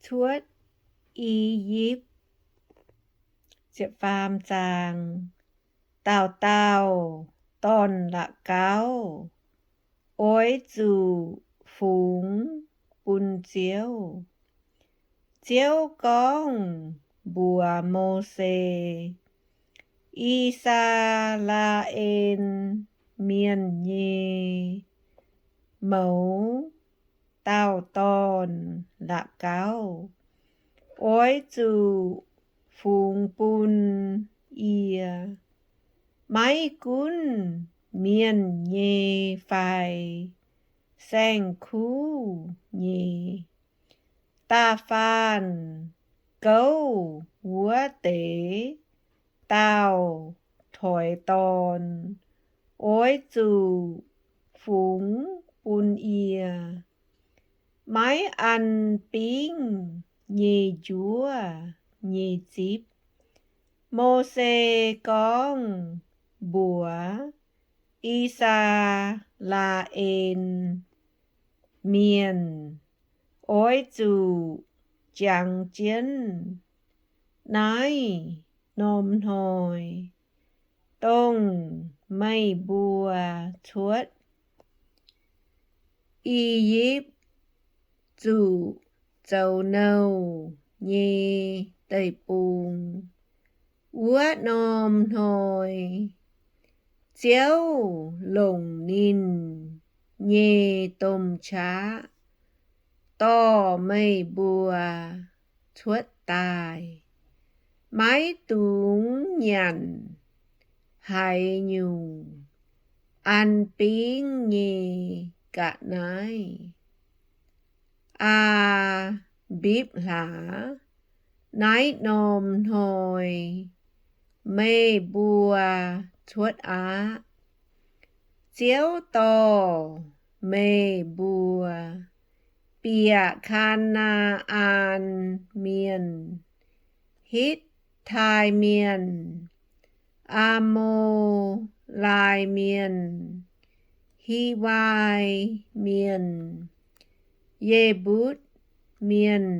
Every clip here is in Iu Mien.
Cuotv I^yipv. Dauh dauh dorn-la'gauv oix zuqc fungx bun Ziouv. Ziouv gorngv mbuox Mose, I^saa^laa^en Mienh nyei mouz dauh dorn-la'gauv oix zuqc fungx bun yie. Maiv gunv mienh nyei fai saeng-kuv nyei, da'faanh gouv wuov deix dauh toix dorn oix zuqc fungx bun yie. Maiv an bingv nyei njuov nyei zipv. Mose gorngv mbuox I^saa^laa^en Mienh, Oix zuqc jangx jienv naaiv norm hnoi, dongh meih mbuo cuotv I^yipv zuqc zoux nouh nyei deic-bung. Wuov norm hnoi Ziouv longc ninh nyei domh qaqv dorh meih mbuo cuotv daaih. Maiv dungx nyanc haaix nyungc an bingv nyei ga'naaiv. Aa^mbipv hlaax, naaiv norm hnoi meih mbuo cuotv aqv. Ziouv dorh meih mbuo bieqc Kaa^naa^an Mienh, Hitv^tai Mienh, Aa^mo^lai Mienh, Hiwai Mienh, Ye^mbutv Mienh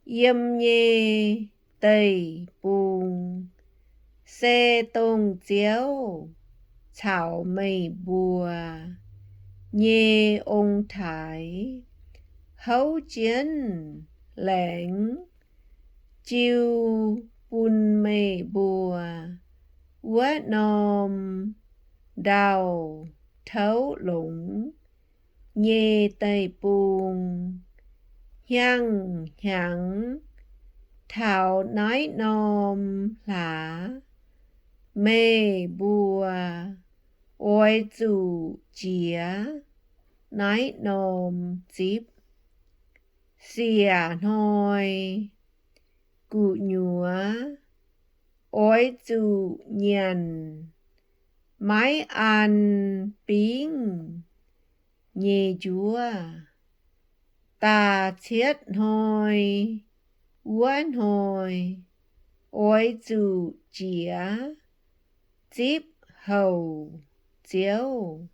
yiem nyei deic-bung, se dongh Ziouv caux meih mbuo nyei ong-taaix houv jienv laengz jiu bun meih mbuo wuov norm ndau-touv longx nyei deic-bung. Hnyangx-hnyangx taux naaiv norm hlaax, meih mbuo oix zuqc jiez naaiv norm zipv. Siec hnoi gu'nyuoz oix zuqc nyanc maiv an bingv nyei njuov. Da'cietv hnoi wuov hnoi oix zuqc jiez zipv houc Ziouv.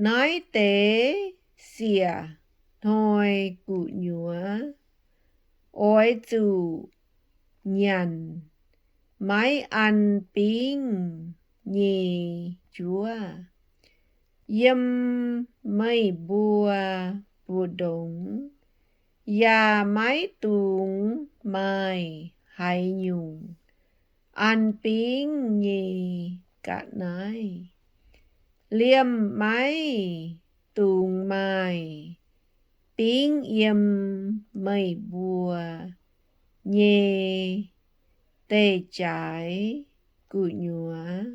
Naaiv deix siec hnoi gu'nyuoz oix zuqc nyanc maiv an bingv nyei njuov. Yiem meih mbuo mbu'ndongx yaac maiv dungx maaih haaix nyungc an bingv nyei ga'naaiv. Liemh maiv dungx maaih bingv yiem meih mbuo nyei deic-jaaix gu'nyuoz.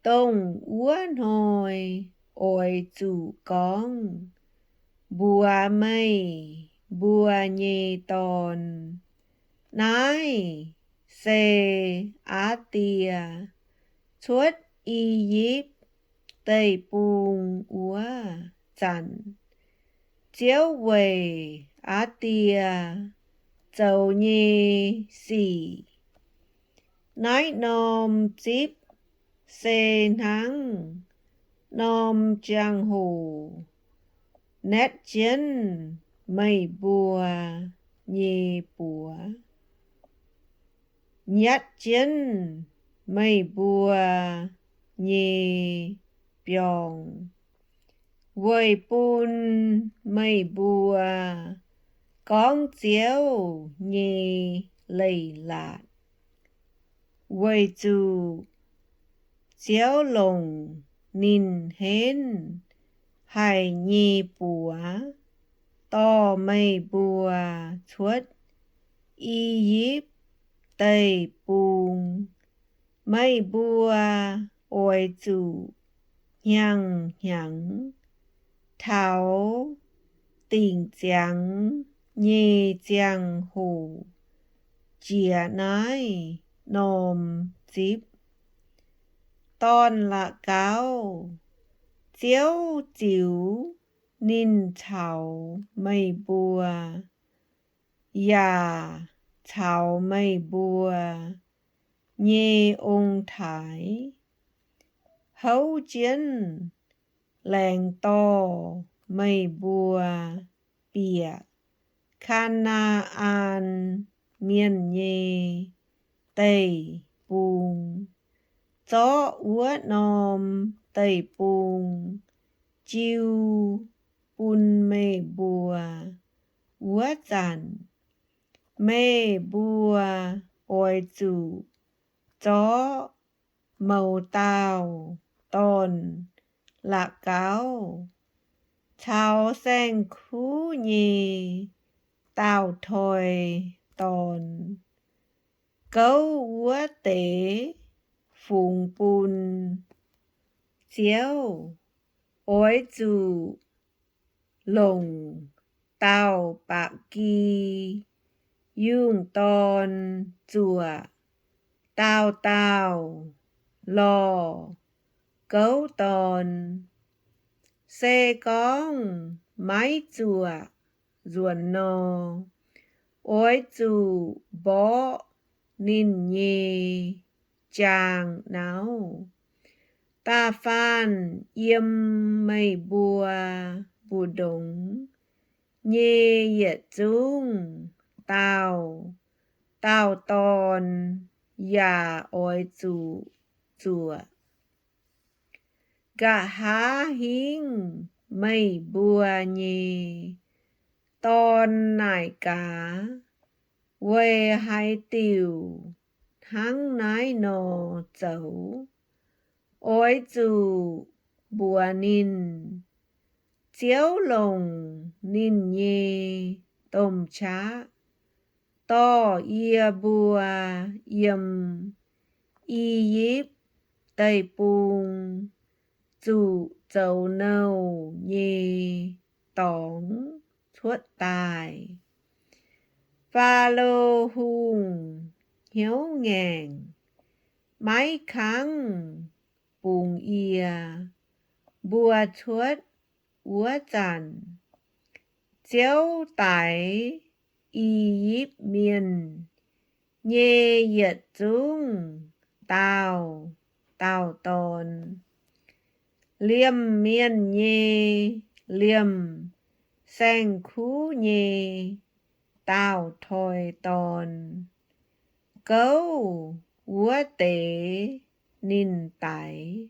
Dongh wuov hnoi oix zuqc gorngv mbuox meih mbuo nyei dorn, Naaiv se aav die cuotv I^yipv Deic-Bung wuov zanc, Ziouv weic aav die zoux nyei sic. Naaiv norm zipv se hnangv norm jangx-hoc naetv jienv meih mbuo nyei buoz, nyatv jienv meih mbuo nyei biorngz, weic bun meih mbuo gorngv Ziouv nyei leiz-latc. Weic zuqc Ziouv longc ninh henv haic nyei buoz dorh meih mbuo cuotv I^yipv Deic-Bung. Meih mbuo oix zuqc hnyangx-hnyangx taux dingc ziangx nyei ziangh hoc jiex naaiv norm zipv. Dorn-la'gauv, Ziouv ziux ninh caux meih mbuo, yaac caux meih mbuo nyei ong-taaix, houv jienv laengz dorh meih mbuo bieqc Kaa^naa^an Mienh nyei deic-bung, zorqv wuov norm deic-bung jiu bun meih mbuo wuov zanc, meih mbuo oix zuqc zorqv mouz dauh dorn-la'gauv caux saeng-kuv nyei dauh toi-dorn, gouv wuov deix fungx bun Ziouv. Oix zuqc longc dauh ba'gi yungh dorn zuoqc dauh dauh lorh gouv dorn. Se gorngv maiv zuoqc nzuonx nor, oix zuqc mborqv ninh nyei jaang nauv. Da'faanh yiem meih mbuo mbu'ndongx nyei yietc zungv dauh dauh dorn yaac oix zuqc zuoqc. Nqa'haav hingv meih mbuo nyei dorn naaic gaax, Weic haaix diuc hnangv naaiv nor zoux? Oix zuqc mbuox ninh, Ziouv longc ninh nyei domh qaqv dorh yie mbuo yiem I^yipv Deic-Bung zuqc zoux nouh nyei dorngx cuotv daaih. Faalo Hungh hnyouv ngaengc, maiv kangv bungx yie mbuo cuotv wuov zanc, Ziouv daix I^yipv Mienh nyei yietc zungv dauh dauh dorn, liemh mienh nyei, liemh saeng-kuv nyei dauh toi-dorn, gouv wuov deix ninh daix.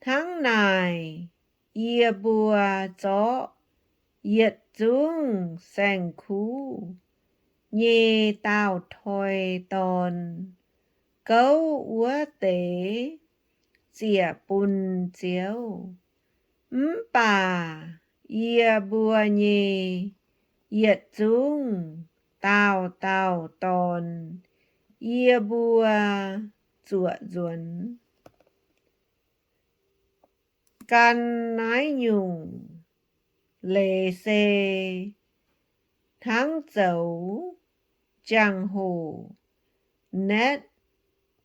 Hnangv naaic, yie mbuo zorqv yietc zungv saeng-kuv nyei dauh toi-dorn gouv wuov deix ziec bun Ziouv. Mv baac yie mbuo nyei yietc zungv dauh dauh dorn yie mbuo zuoqc nzuonx. Gan naaiv nyungc leiz se hnangv zoux jangx-hoc naetv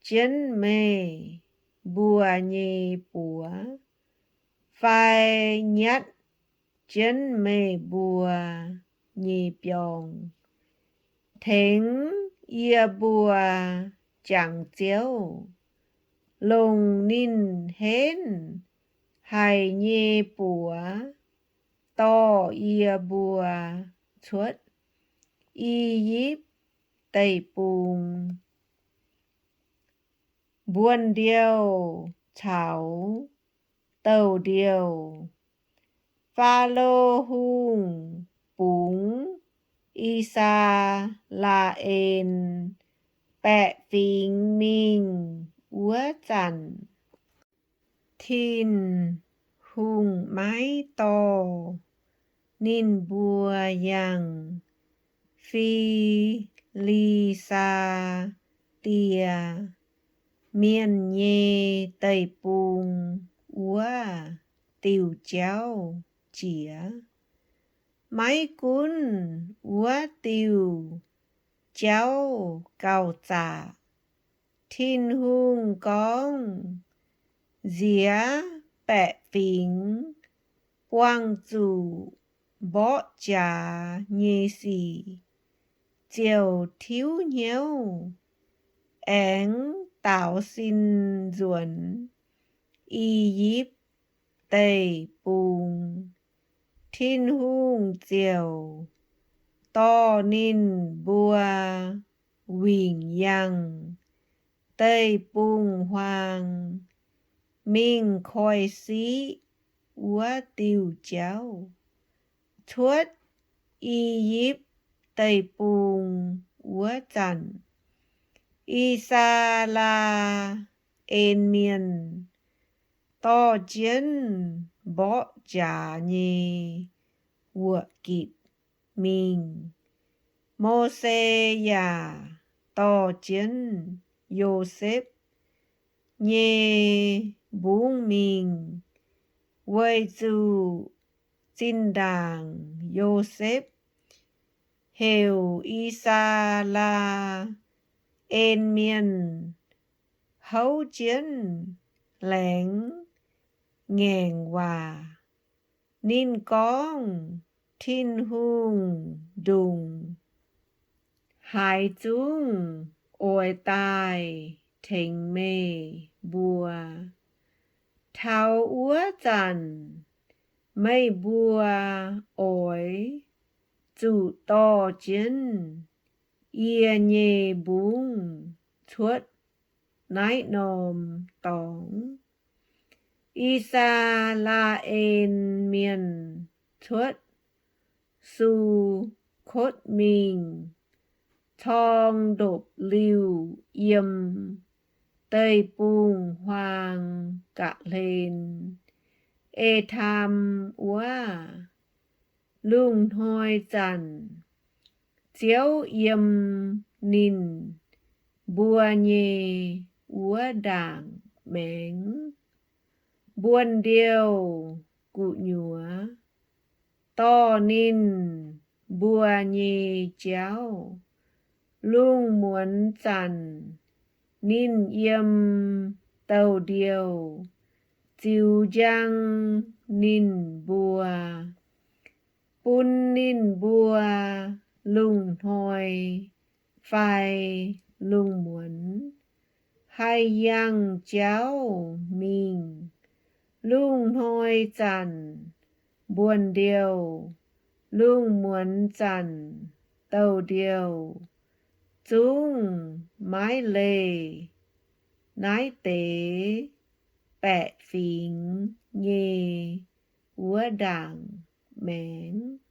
jienv meih mbuo nyei buoz fai nyatv jienv meih mbuo nyei biorngz, tengx yie mbuo jangx Ziouv, longc ninh henv haic nyei buoz dorh yie mbuo cuotv I^yipv Deic-Bung. Mbuonx-ndiouh caux douh ndiouh. Faalo Hungh bungx I^saa^laa^en baeqc fingx mingh wuov zanc, Tin-Hungh maiv dorh ninh mbuo yangh Fi^li^saa^die Mienh nyei deic-bung wuov diuh jauv jiex. Maiv gunv wuov diuh jauv gauh zaqc, Tin-Hungh gorngv, nziex baeqc fingx buangh zuqc mborqv jaax nyei sic ziouc tiuv hnyouv aengx daaux sin nzuonx I^yipv Deic-Bung. Tin-Hungh ziouc dorh ninh mbuo wingc yangh deic-bung-huaang mingh Koiv-Siqv wuov diuh jauv. Cuotv I^yipv Deic-Bung wuov zanc, I^saa^laa^en Mienh dorh jienv mborqv jaax nyei wuoqc gitc mingh. Mose yaac dorh jienv Yosepv nyei mbungv mingh, weic zuqc zinh ndaangc Yosepv heuc I^saa^laa^en Mienh houv jienv laengz ngaengc waac. Ninh gorngv, Tin-Hungh ndongc haaix zungv oix daaih tengx meih mbuo, taux wuov zanc meih mbuo oix zuqc dorh jienv yie nyei mbungv cuotv naaiv norm dorngx. I^saa^laa^en Mienh cuotv Su^kokotv mingh, corng ndopv-liuh yiem deic-bung-huaang ga'hlen, Etaam wuov. Lungh hnoi zanc Ziouv yiem ninh mbuo nyei wuov ndaangc maengx, mbuonx-ndiouh gu'nyuoz, dorh ninh mbuo nyei jauv. Lungh muonz zanc ninh yiem douh ndiouh ziux njang ninh mbuo, bun ninh mbuo lungh hnoi fai lungh muonz haih yangh jauv mingh. Lungh hnoi zanc mbuonx-ndiouh, lungh muonz zanc douh ndiouh, zungv maiv leih naaiv deix baeqc fingx nyei wuov ndaangc maengx.